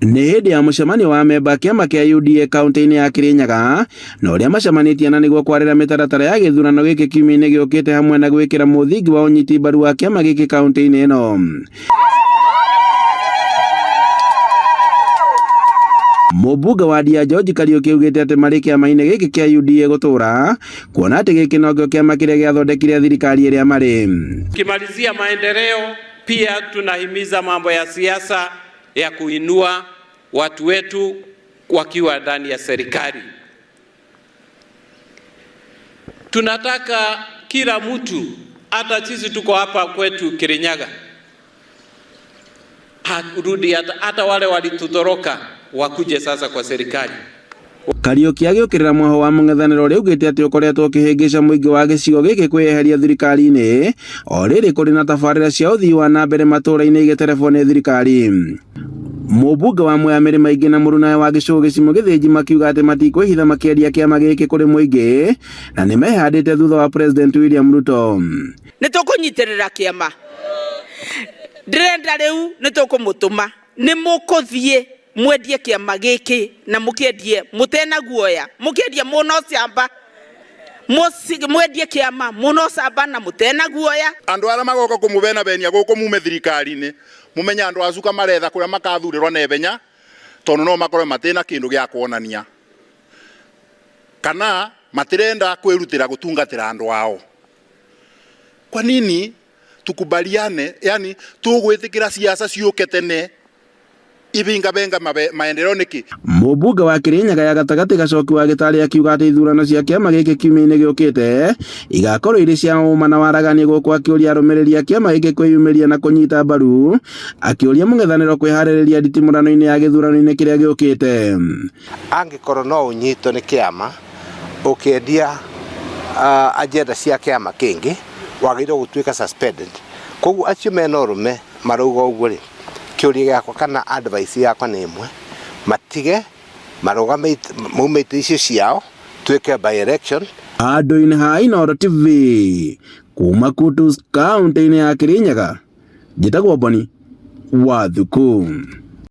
Nĩ hĩndĩ ya mũcemanio wa amemba a kĩama kĩa UDA kaunti-inĩ ya Kirinyaga na ũrĩa macemanĩtie na nĩguo kwarĩra mĩtaratara ya gĩthurano gĩkĩ kiumia-inĩ gĩũkĩte hamwe na gwĩkĩra mũthingi wa ũnyiti mbaru wa kĩama gĩkĩ kaunti-inĩ ĩno. Mũmbunge wa Ndia George Kariũki augĩte atĩ marĩ kĩama-inĩ gĩkĩ kĩa UDA gũtũra kuona atĩ gĩkĩ nokĩo kĩama kĩrĩa gĩathondekire thirikari ĩrĩa marĩ. Tukimalizia maendeleo, pia tunahimiza mambo ya siasa ya kuinua watu wetu wakiwa ndani ya serikali. Tunataka kila mtu, hata sisi tuko hapa kwetu Kirinyaga, arudi, hata wale walitutoroka wakuje sasa kwa serikali. Kariũki agĩũkĩrĩra mwaho wa mũng'ethanĩro ũrĩa augĩte atĩ ũkoretwo ũkĩhĩngĩca mũingĩ wa gĩcigo gĩkĩ kwĩyeheria thirikari-inĩ o rĩrĩ kũrĩ na tabarĩra cia ũthii wa na mbere matũũra-inĩ igĩterebwo nĩ thirikari. Mũmbunge wa Mwea Mĩrĩma Ingĩ na mũrunawe wa Gĩcũgũ Gĩcimo Gĩthĩnji makiuga atĩ matikwĩhitha makĩendia kĩama gĩkĩ kũrĩ mũingĩ na nĩ mehandĩte thutha wa President William Ruto. Nĩ tũkũnyitĩrĩra kĩama ndĩrenda rĩu nĩ tũkũmũtũma nĩ mũkũthiĩ mwendie kĩama gĩkĩ na mũkĩendie mũtena guoya mũkĩendie mũno camba mwendie kĩama mũno camba na mũtena guoya. Andu aria magoka kumubenabenia guku mume thirikari-ini mumenye andu acuka maretha kuria makathurirwa nebenya tondu no makorwe matina kindu gia kuonania kana matirenda kwirutira gutungatira andu ao. Kwa nini tukubaliane, yani tugwitikira siasa ciuke tene ibinga benga maendeleo niki? Mũmbunge wa Kirinyaga ya gatagatĩ Gacoki wa Gĩtarĩ akiuga atĩ ithurano cia kĩama gĩkĩ kiumia-inĩ gĩũkĩte igakorwo irĩ cia ũma na waragania gũkũ akĩũria arũmĩrĩri a kĩama gĩkĩ kwĩyumĩria na kũnyita mbaru akĩũria mũng'ethanĩro kwĩharĩrĩria nditimũrano-inĩ ya gĩthurano-inĩ kĩrĩa gĩũkĩte. Angĩkorwo no ũnyitwo nĩ kĩama ũkĩendia agenda cia kĩama kĩngĩ wagĩrĩirwo gũtuĩka suspended. Koguo acio mena ũrũme marauga ũguo rĩ, kĩũria gĩakwa kana advice yakwa nĩ ĩmwe, matige marũgame maume itĩ icio ciao tuĩke by election. Handũ-inĩ ha Inooro TV kuma Kutus kaunti-inĩ ya Kirinyaga, njĩtagwo Boni wa Thuku.